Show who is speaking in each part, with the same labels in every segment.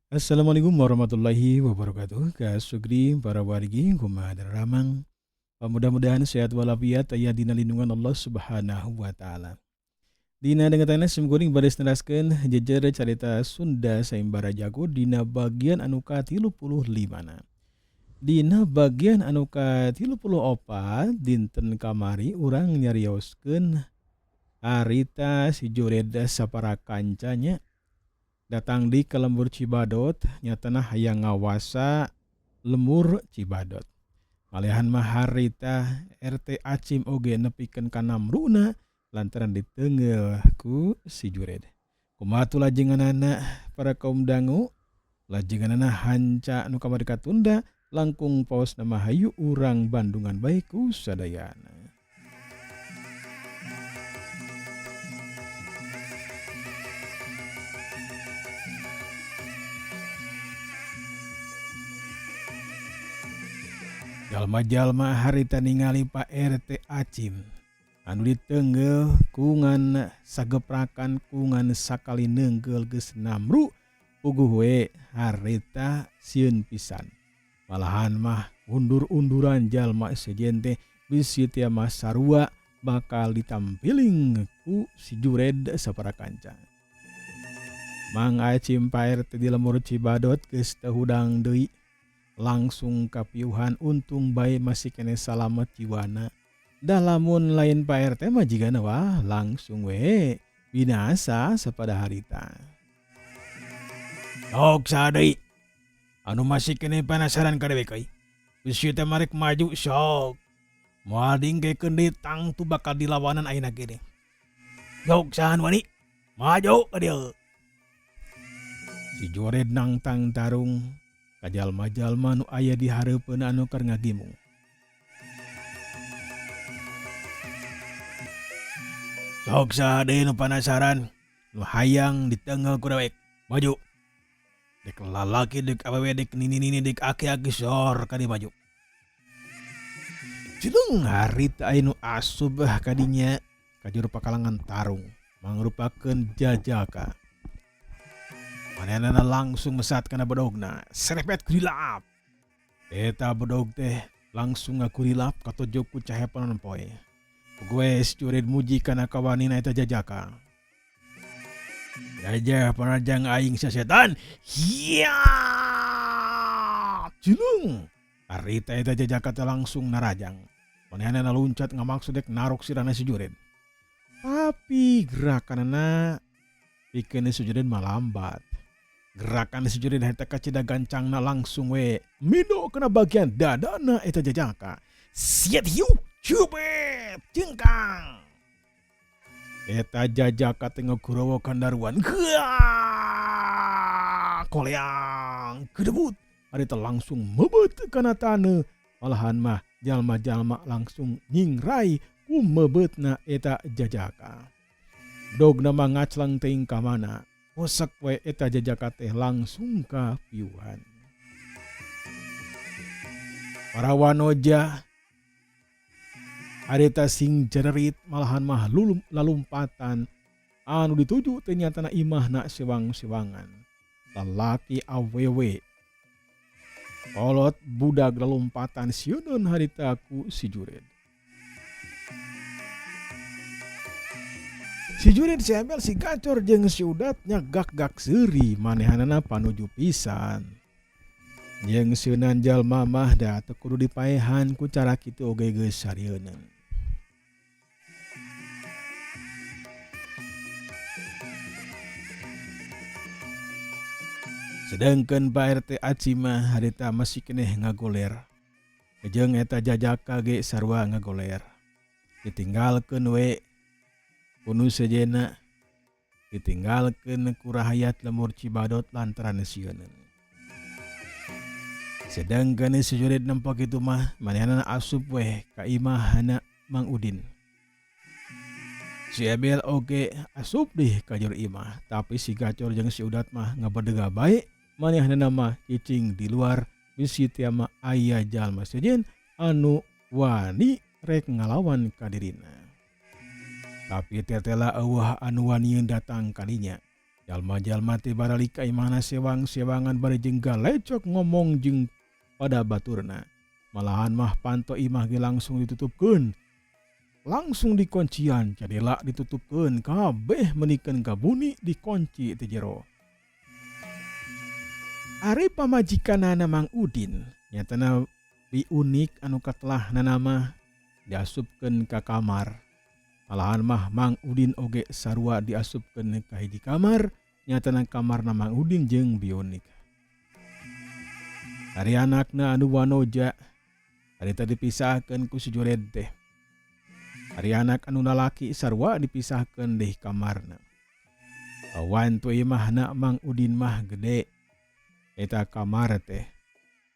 Speaker 1: Assalamualaikum warahmatullahi wabarakatuh. Ka Sugri para wargi, kumaha daramang? Mudah-mudahan sehat walafiat, aya dina lindungan Allah Subhanahu wa taala. Dina dangetana sim kuring bade neraskeun jejer carita Sunda Saimbara Jago dina bagian anu ka-35 na. Dina bagian anu ka-34 dinten kamari urang nyarioskeun harita si Jured sapara kancanya datang di ke lembur Cibadot, nyatana hayang ngawasa lembur Cibadot. Malihan mah harita RT Acim oge nepikeun ka namruna lantaran diteunggeul ku si Jured. Kumaha tuh lajenganana para kaum dangu? Lajenganana hanca nu kamari katunda langkung paos nama hayu urang Bandungan bae ku sadayana. Jalma-jalma harita ningali Pak RT Acim anu diteunggeul ku ngan sageprakan ku ngan sakali neunggeul geus namru puguh we harita sieun pisan. Malahan mah undur-unduran jalma sejen teh bisi teh mah sarua bakal ditampiling ku si Jured sapara kanca. Mang Acim Pak RT di lembur Cibadot geus teu hudang deui, langsung kapiuhan, untung bae masih keneh salamet jiwana. Dah lamun lain Pak RT mah jigana wah langsung we binasa sapada harita. Sok saha deui anu masih keneh panasaran ka dewek euy. Bisi teh marek maju sok. Moal dingkekeun deui tangtu bakal dilawanan ayeuna gede. Sok saha anu wani maju ka dieu. Si Jored nangtang tarung ka jalma-jalma nu aya di hareupeun anu keur ngagimung. Sok saha deui nu panasaran nu hayang diteunggeul ku dewek maju. Dek lalaki dek awewe dek nini-nini dek aki-aki sor ka dieu maju. Cilung harita aya nu asup ka dinya ka jero pakalangan tarung mangrupakeun jajaka. Manehna langsung mesat kana bedogna, serepet kurilap. Eta bedog teh langsung ngakurilap katojok ku cahaya panon poe. Gue curid muji kana kawanina eta jajaka. Gajah panajang aing sesetan. Hiya! Cilung. Harita eta jajaka teh langsung narajang. Manehna luncat ngamaksud dek narok sirahna si Jurid. Tapi gerakanana pikeun si Jurid mah lambat. Gerakan si Jurid harita kacida gancangna langsung we mido kana bagian dadana eta jajaka. Siat hiu cubet cengkang. Eta jajaka teh ngagurowokan daruan. Koleang kedebut. Harita langsung mebet kana taneuh. Malahan mah jalma-jalma langsung nyingrai ku mebetna eta jajaka. Dogna mah ngaclang teuing ka mana. Kosek we eta jajaka teh langsung ka piuhan. Para wanoja harita sing jererit, malahan mah lulum lalumpatan anu dituju teh nyatana imahna sewang-sewangan. Lalaki awewe kolot budak lalumpatan sieuneun harita ku si Jurid. Si Jurid, si Ebel, si Gacor jeung si Udat nya gak-gak seuri, manehanana panuju pisan. Jeung sieunan jalma mah da teu kudu dipaehan ku cara kitu oge geus sarieuneun. Sedangkan Pak RT Aci mah harita masih keneh ngagoler. Jeung eta jajaka ge sarua ngagoler. Ditinggalkeun we ku nu sejenna, ditinggalkeun ku rahayat lembur Cibadot lantaran sieuneun. Sedangkan si Jurid nempo kitu mah manehna asup weh ka imahna Mang Udin. Si Ebel oge asup dih ka jero imah, tapi si Gacor jeung si Udat mah ngabedega bae, manehna mah cicing di luar bisi tia mah aya jalma sejen anu wani rek ngalawan ka dirina. Tapi tetela eueuh anu wani datang ka dinya. Jalma-jalma teh baralik ka imahna sewang-sewangan bari jeung galecok ngomong jeung pada baturna. Malahan mah panto imah ge langsung ditutupkeun. Langsung dikuncian jadela ditutupkeun kabeh menikeun ka buni dikunci ti jero. Ari pamajikanana Mang Udin nyatana Bi Unik anu katelahna mah diasupkeun ka kamar. Malahan mah Mang Udin oge sarua diasupkeun ka hiji kamar nyatana kamarna Mang Udin jeung Bi Unik. Ari anakna anu wanoja harita dipisahkeun ku si Jured teh. Ari anak anu lalaki sarua dipisahkeun deui kamarna. Wantu imahna Mang Udin mah gede. Eta kamar teh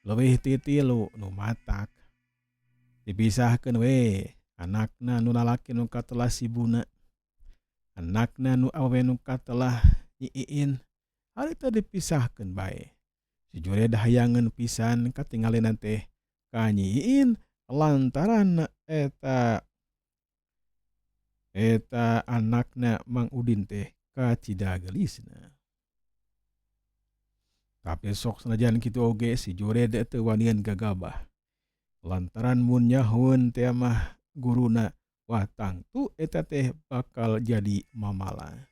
Speaker 1: leuwih ti tilu nu matak. Dipisahkeun we anakna nu lalaki nu katelah si Buna. Anakna nu awewe nu katelah Nyi Iin harita dipisahkeun bae. Si Jured hayangeun pisan katingalina teh ka Nyi Iin lantaran eta eta anakna Mang Udin teh kacida geulisna. Tapi sok sanajan kitu oge si Jured teu wanian gagabah. Lantaran mun nyahoeun teh mah guruna wah tangtu eta teh bakal jadi mamala.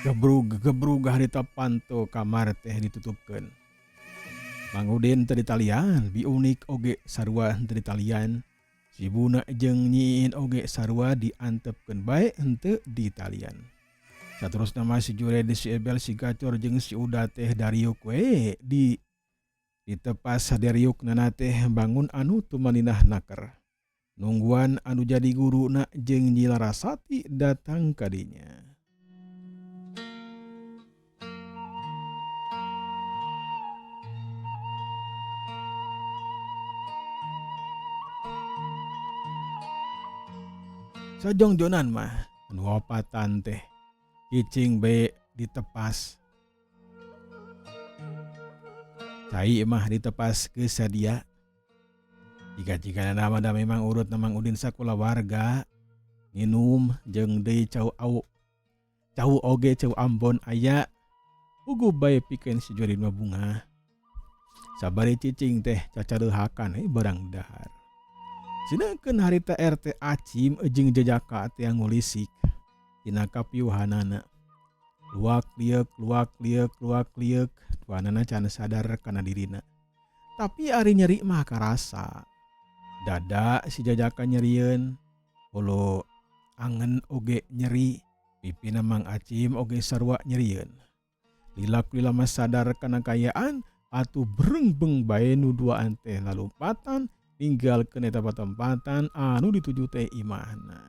Speaker 1: Gebrug gebrug harita panto kamar teh ditutupkeun. Mang Udin teu ditalian, Bi Unik oge sarua henteu ditalian. Si Buna jeung Nyi Iin oge sarua diantepkeun bae henteu ditalian. Saterusna mah si Jured, si Ebel, si Gacor jeung si Uda teh dariuk we di ditepas sadariukna teh bangun anu tumaninah naker. Nungguan anu jadi guruna jeung Nyi Larasati datang ka dinya. Sajongjonan mah anu opatan teh cicing bae ditepas. Cai mah ditepas geus sadia. Jika-jika nama da memang urut Mang Udin sakulawarga nginum jeung deui cau au. Cau oge cau Ambon aya. Puguh bae pikeun si Jurid mah bungah. Sabari cicing teh cacarehakan barang dahar. Sedangkan harita RT Acim jeung jejaka teh ngulisik tina kapiuhanana. Luak lieuk luak lieuk luak lieuk duanana can sadar kana dirina. Tapi ari nyeri mah karasa. Dada si jajaka nyerieun, hulu angen oge nyeri, pipina Mang Acim oge sarua nyerieun. Lilak lila mah sadar kana kayaan atuh breungbeng bae nu duaan teh lalumpatan ninggalkeun eta patempatan anu dituju teh imahna.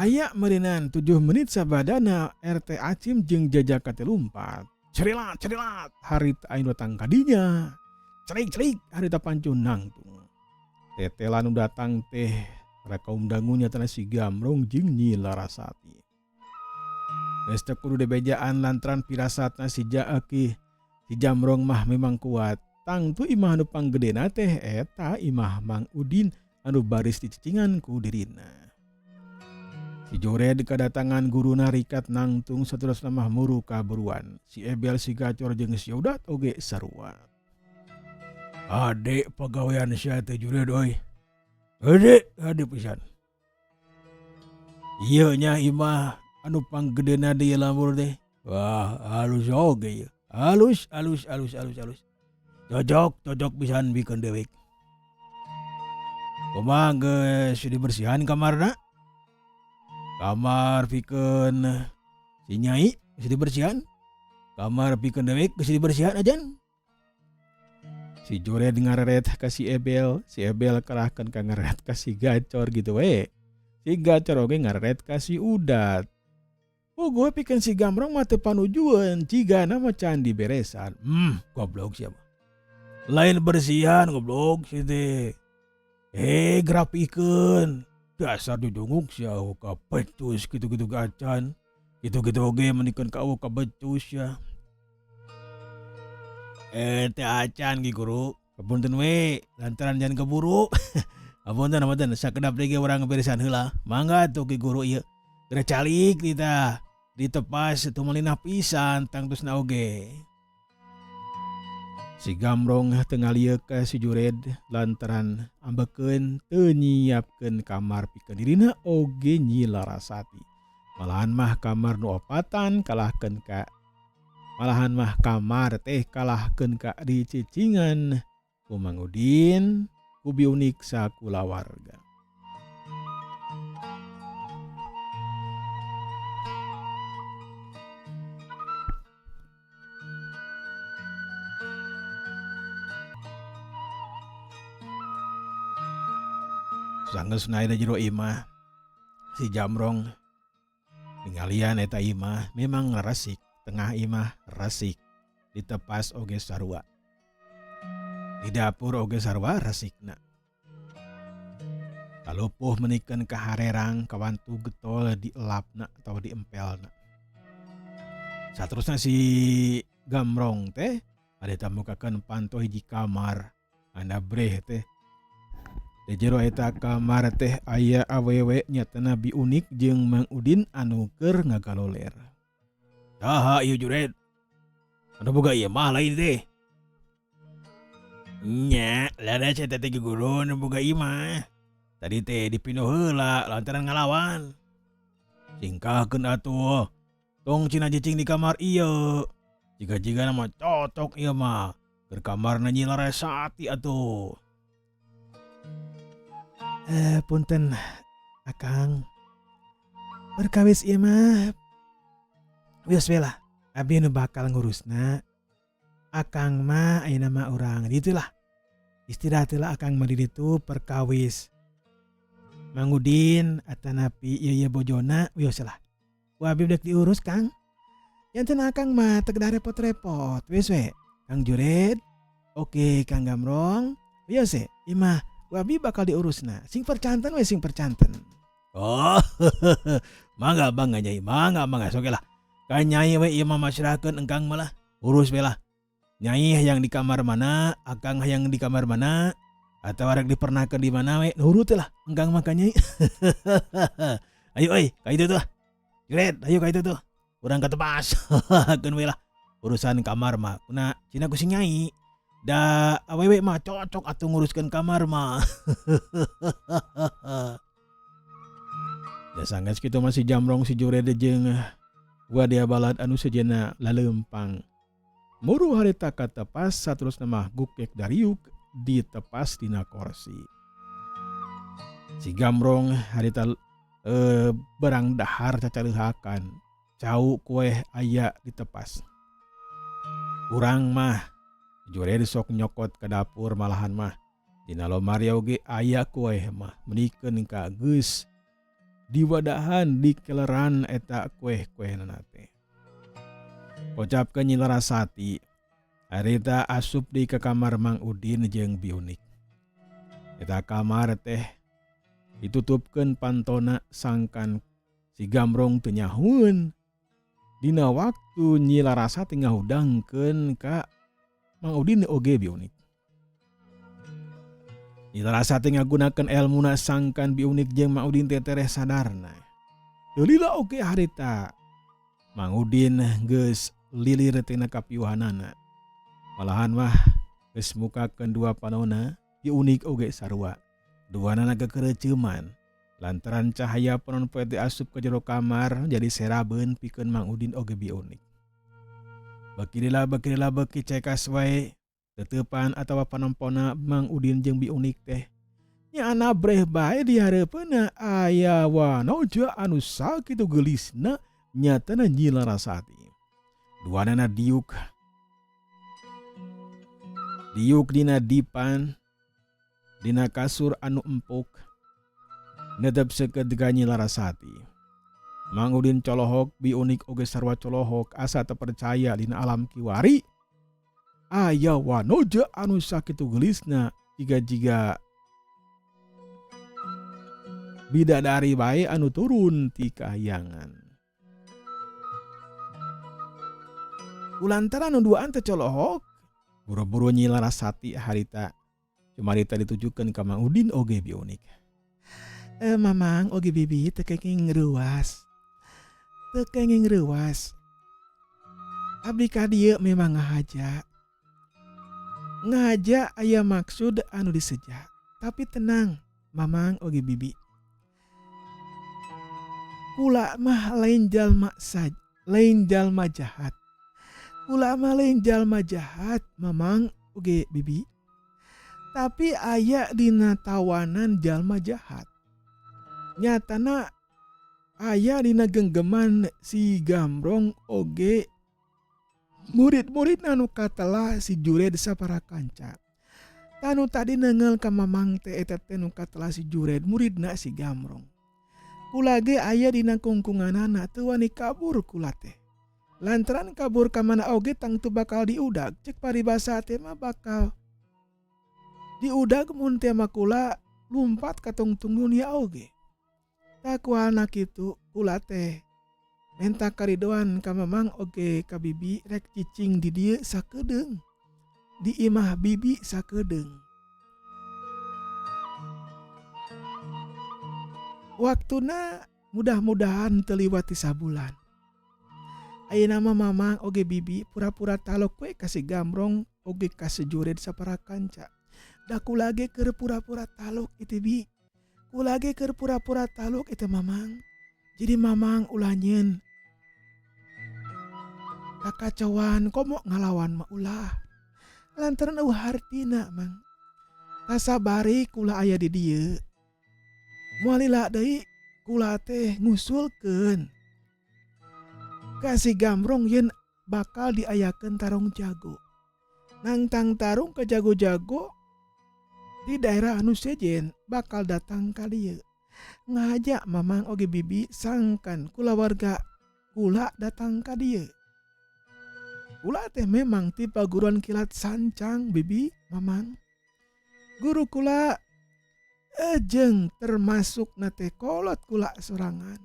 Speaker 1: Aya meureunan 7 menit sabadana RT Acim jeung jajaka teh lumpat. Cerilat cerilat harita anu datang ka dinya. Cerik cerik harita pancun nangtung. Tetela nu datang teh para kaum dangunya tanah si Gamrong jeung Nyi Larasati. Geus teu kudu dibejaan lantaran pirasatna si Jaaki si Jamrong mah memang kuat. Tangtu imah anu panggedena teh eta imah Mang Udin anu baris dicicingan ku dirina. Si Jured kadatangan guruna rikat nangtung saterusna mah muru kaburuan. Si Ebel si Gacor jeung si Udat oge sarua. Ade pagawean sia teh Jured euy. Ade, ade pisan. Ieu nya imah anu panggedena deui lembur teh. Wah, halus oge ieu. Halus, halus, halus, halus, halus. Cocok, cocok pisan bikeun dewek. Kumaha geus dibersihan kamarna? Kamar pikeun si Nyai geus dibersihan. Kamar pikeun dewek geus dibersihan ajan. Si Jured ngareret ka si Ebel, si Ebel kerahkeun ka ngareret ka si Gacor gitu we. Si Gacor oge ngareret ka si Udat. Puguh pikeun si Gamrong mah teu panujueun, cigana mah can diberesan. Goblok sia mah. Lain bersihan goblok si teh. Grapikeun. Dasar didunguk sia ka pecus kitu-kitu gacan. Kitu-kitu oge mendikeun ka eueuh kabecus ya. Teh acan Ki Guru, kapunten we lantaran jangan keburu. Apunten apunten sakedap deui ge urang beresan heula. Mangga atuh Ki Guru ieu. Geura calik tah ditepas tumalinah pisan tangtusna oge. Si Gamrong teu ngalieuk ka si Jured lantaran ambekeun teu nyiapkeun kamar pikeun dirina oge Nyi Larasati. Malahan mah kamar nu opatan kalahkeun ka malahan mah kamar teh kalahkeun ka dicicingan ku Mang Udin ku Bi Unik sakulawarga. Sanggeus nae da jero imah si Jamrong ningalian eta imah memang resik tengah imah resik ditepas oge sarua di dapur oge sarua resikna. Kalupuh menikeun ka harerang kawantu getol dielapna atawa diempelna. Saterusna si Gamrong teh harita mukakeun panto hiji kamar anda breh teh. Di jero eta kamar teh aya awewe nyatana Bi Unik jeung Mang Udin anu keur ngagaloler. Saha ieu Jured? Anu boga ieu mah lain teh. Nya, leres eta teh guru nu boga imah. Tadi teh dipindah heula lantaran ngalawan. Singkahkeun atuh. Tong cina cicing di kamar ieu. Jiga-jiga mah cocok ieu mah. Keur kamarna Nyi Larasati atuh. Punten Akang. Perkawis ieu mah wios we lah. Abi nu bakal ngurusna. Akang mah ayeuna mah urang ditu lah. Istirahat heula akang mah di ditu perkawis. Mang Udin atanapi ieu ieu bojona wios lah. Ku abi dek diurus Kang. Janten akang mah teu kedah repot-repot wios we. Kang Jured, oke Kang Gamrong, wios we. Ieu mah ku abi bakal diurusna. Sing percanten we sing percanten. Oh, mangga mangga Nyai, mangga mangga sok lah. Ka Nyai we ieu mah masrahkeun engkang mah lah. Urus we lah. Nyai hayang di kamar mana, akang hayang di kamar mana, atau arek dipernahkeun di mana we, nurut lah engkang mah ka Nyai. Ayo euy, ka ditu tuh. Jured, ayo ka ditu tuh. Urang ka tepas. Keun we lah. Urusan kamar mah kuna cina ku si Nyai. Da awewe mah cocok atuh nguruskeun kamar mah. Ya sanggeus kitu mah si Jamrong si Jured jeung wadia balad anu sejenna laleumpang. Muru harita ka tepas saterusna mah gukek dariuk ditepas dina korsi. Si Gamrong harita barang dahar cacaleuhakan, cau kueh aya ditepas. Urang mah Jured sok nyokot ka dapur malahan mah dina lomari oge aya kueh mah menikeun ka geus diwadahan dikeleran eta kueh-kuehnana teh. Kocapkeun Nyi Larasati harita asup deui ka kamar Mang Udin jeung Bi Unik. Eta kamar teh ditutupkeun pantona sangkan si Gamrong teu nyahueun. Dina waktu Nyi Larasati ngahudangkeun ka Mang Udin oge Bi Unik. Nyi Larasati ngagunakeun elmuna sangkan Bi Unik jeung Mang Udin teh tereh sadarna. Teu lila oge harita Mang Udin geus lilir tina kapiuhanana. Malahan mah geus mukakeun dua panona, Bi Unik oge sarua. Duanana kekereuceuman lantaran cahaya panon poe teh asup ka jero kamar jadi serabeun pikeun Mang Udin oge Bi Unik. Beki lila beki lila beki cekas wae teteupan atawa panompona Mang Udin jeung Bi Unik teh. Nya breh bae di hareupeunna aya wanoja anu sakitu geulisna nyatana Nyi Larasati. Duanana diuk. Diuk dina dipan dina kasur anu empuk netep seukeut ka Nyi Larasati. Mang Udin colohok, Bi Unik oge sarua colohok asa teu percaya dina alam kiwari. Aya wanoja anu sakitu geulisna jiga-jiga bidadari bae anu turun ti kahyangan. Kulantaran nu duaan teh colohok. Boro-boro Nyi Larasati harita cumarita ditujukeun ka Mang Udin oge Bi Unik. Eh Mamang oge Bibi teu kenging reuas. Teu kenging reuas. Abdi ka dieu memang ngahaja. Ngahaja aya maksud anu diseja. Tapi tenang Mamang oge Bibi. Kula mah lain jalma saj lain jalma jahat. Kula mah lain jalma jahat Mamang oge Bibi. Tapi aya dina tawanan jalma jahat. Nyatana aya dina genggeman si Gambrong oge murid-muridna nu katelah si Jured saparakanca. Tah nu tadi neunggeul ka Mamang teh eta teh nu katelah si Jured muridna si Gambrong. Kula ge aya dina kungkunganana teu wani kabur kula teh. Lantaran kabur ka mana oge tangtu bakal diudag cek paribasa teh mah bakal diudag mun teh mah kula lumpat ka tungtung dunia oge. Tah kualna kitu kula teh menta karidoan ka mamang oge ka bibi rek cicing di dieu sakedeung di imah bibi sakedeung. Waktuna mudah-mudahan teu liwat ti sabulan. Ayeuna mah mamang oge bibi pura-pura talok we ka si Gambrong oge ka si Jured saparakanca. Da kula ge keur pura-pura talok iti bi. Kula ge keur pura-pura taluk itu Mamang. Jadi Mamang ulah nyieun kakacauan komo ngalawan mah ulah. Lantaran eueuh hartina Mang. Tasabari kula aya di dieu. Moal lila deui kula teh ngusulkeun ka si Gambrong yen bakal diayakeun tarung jago. Nangtang tarung ke jago-jago di daerah anu sejen bakal datang ka dieu. Ngahaja Mamang oge Bibi sangkan kulawarga kula datang ka dieu. Kula teh memang ti paguruan kilat sancang Bibi, Mamang. Guru kula ejeng termasuk na teh kolot kula sorangan.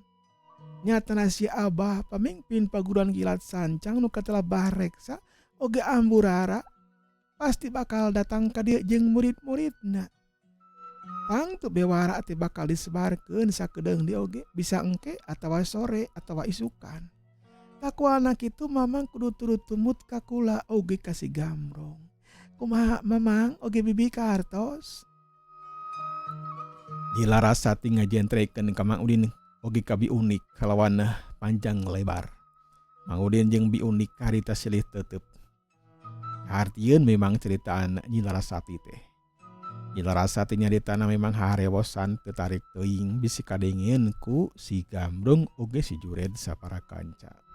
Speaker 1: Nyatana si Abah pamingpin paguruan kilat sancang nu katelah Bahreksa oge Amburara pasti bakal datang ka dieu jeung murid-muridna. Tangtu bewara teh bakal disebarkeun sakedeung di oge bisa engke atawa sore atawa isukan. Takualna kitu Mamang kudu turut tumut ka kula oge ka si Gambrong. Kumaha Mamang oge Bibi kahartos? Nyi Larasati ngajentrekeun ka Mang Udin oge ka Bi Unik kalawan panjang lebar. Mang Udin jeung Bi Unik karita silih teuteup. Kahartieun memang ceritaan Nyi Larasati teh. Nyi Larasati nyaritana memang haharewosan teu tarik teuing bisi kadengeun ku si Gambrong oge si Jured saparakanca.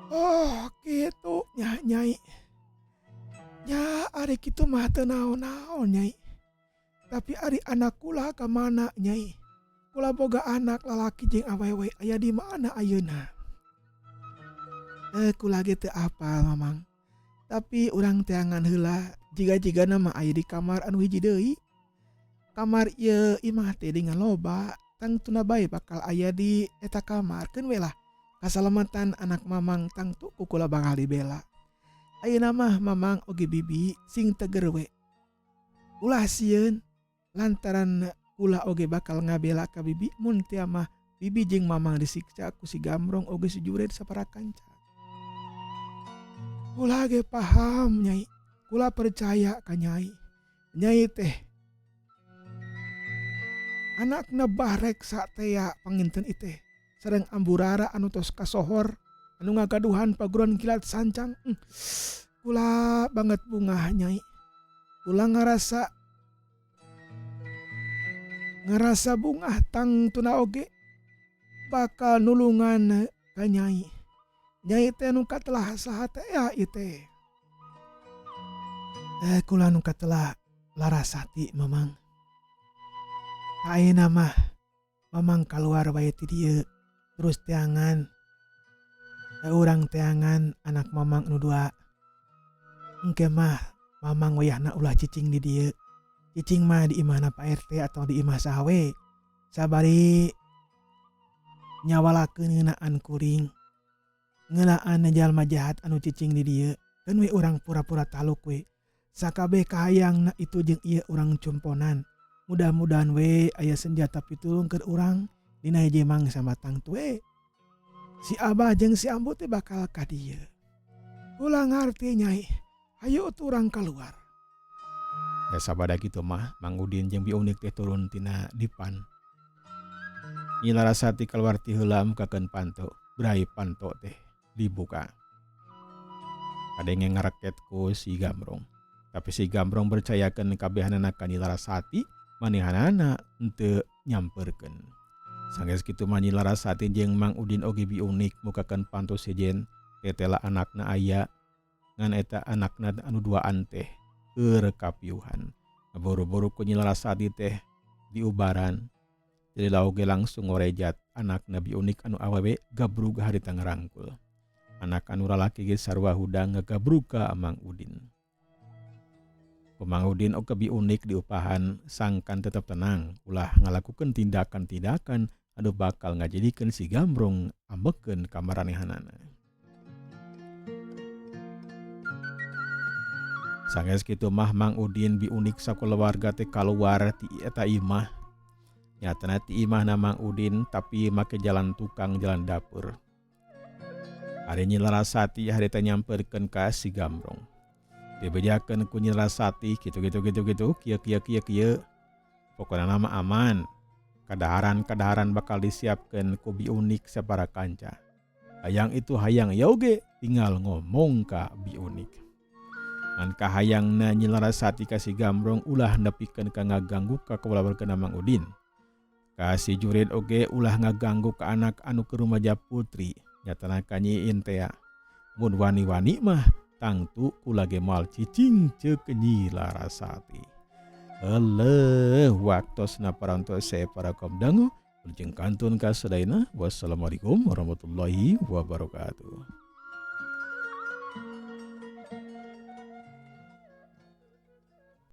Speaker 2: Oh kitu nya Nyai. Nya ari kitu mah teu naon-naon Nyai. Tapi ari anak kula ka mana Nyai? Kula boga anak lalaki jeung awewe aya di mana ayeuna? Eh kula ge teu apal Mamang. Tapi urang teangan heula jiga-jigana mah aya di kamar anu hiji deui. Kamar ieu imah teh dengan loba tangtuna bae bakal aya di eta kamar keun we lah kasalamatan anak Mamang tangtu ku kula bakal dibela. Ayeuna mah Mamang oge Bibi sing teger we. Ulah sieun lantaran kula oge bakal ngabela ka Bibi mun tia mah Bibi jeung Mamang disiksa ku si Gambrong oge si Jured saparakanca. Kula ge paham Nyai, kula percaya ka Nyai. Nyai teh anakna Bah Reksa tea panginten iteh sareng Amburara anu tos kasohor anu ngagaduhan paguruan kilat sancang. Kula banget bungah Nyai. Kula ngarasa ngarasa bungah tangtuna oge bakal nulungan ka Nyai. Nyai teh nu katelah saha tea ieu teh? Eh kula nu katelah Larasati Mamang. Ayeuna mah Mamang kaluar wae ti dieu terus teangan urang teangan anak Mamang nu dua. Engke mah Mamang wayahna ulah cicing di dieu. Cicing mah di imahna Pak RT atau di imah saha we. Sabari nyawalakeun ngeunaan kuring. Ngeunaan jalma jahat anu cicing di dieu. Keun we urang pura-pura taluk we. Sakabeh kahayangna itu jeung ieu urang cumponan. Mudah-mudahan we aya senjata pitulung keur urang dina hiji mangsa tangtu we. Si Abah jeung si Ambu teh bakal ka dieu. Ulah ngarti Nyai, hayu atuh urang kaluar.
Speaker 1: Da sabada kitu mah Mang Udin jeung Bi Unik teh turun tina dipan. Nyi Larasati kaluar ti heula mukakeun panto, brai panto teh dibuka. Kadenge ngareket ku si Gambrong. Tapi si Gambrong percayakeun kabehanana ka Nyi Larasati, manehanana henteu nyamperkeun. Sanggeus kitu mah Nyi Larasati jeung Mang Udin oge Bi Unik mukakeun panto sejen tetela anakna aya ngan eta anakna anu duaan teh keur kapiuhan. Buru-buru ku Nyi Larasati teh diubaran. Jadi oge langsung ngorejat anakna Bi Unik anu awewe gabrug harita ngarangkul. Anak anu lalaki ge sarua hudang ngagabrug ka Mang Udin. Ku Mang Udin oge Bi Unik diupahan sangkan tetep tenang ulah ngalakukeun tindakan-tindakan anu bakal ngajadikeun si Gambrong ambekeun ka maranehanana. Sanggeus kitu mah Mang Udin Bi Unik sakulawarga teh kaluar ti eta imah. Nyatana ti imahna Mang Udin tapi make jalan tukang jalan dapur. Ari Nyi Larasati harita nyamperkeun ka si Gambrong. Dibejakeun ku Nyi Larasati kitu kitu kitu kitu kieu kieu kieu kieu. Pokona mah aman. Kadaharan-kadaharan bakal disiapkeun ku Bi Unik sapara kanca. Hayang itu hayang ieu oge tinggal ngomong ka Bi Unik. Ngan kahayangna Nyi Larasati ka si Gambrong ulah nepikeun ka ngaganggu ka kulawargana Mang Udin. Ka si Jurid oge ulah ngaganggu ka anak anu keur rumaja putri. Nyatana ka Nyi In tea. Mun wani-wani mah tangtu kula ge moal cicing ceuk Nyi Larasati. Eleuh waktosna parantos saya para kaum dangu. Wilujeng kantun ka sadayana. Wassalamualaikum warahmatullahi wabarakatuh.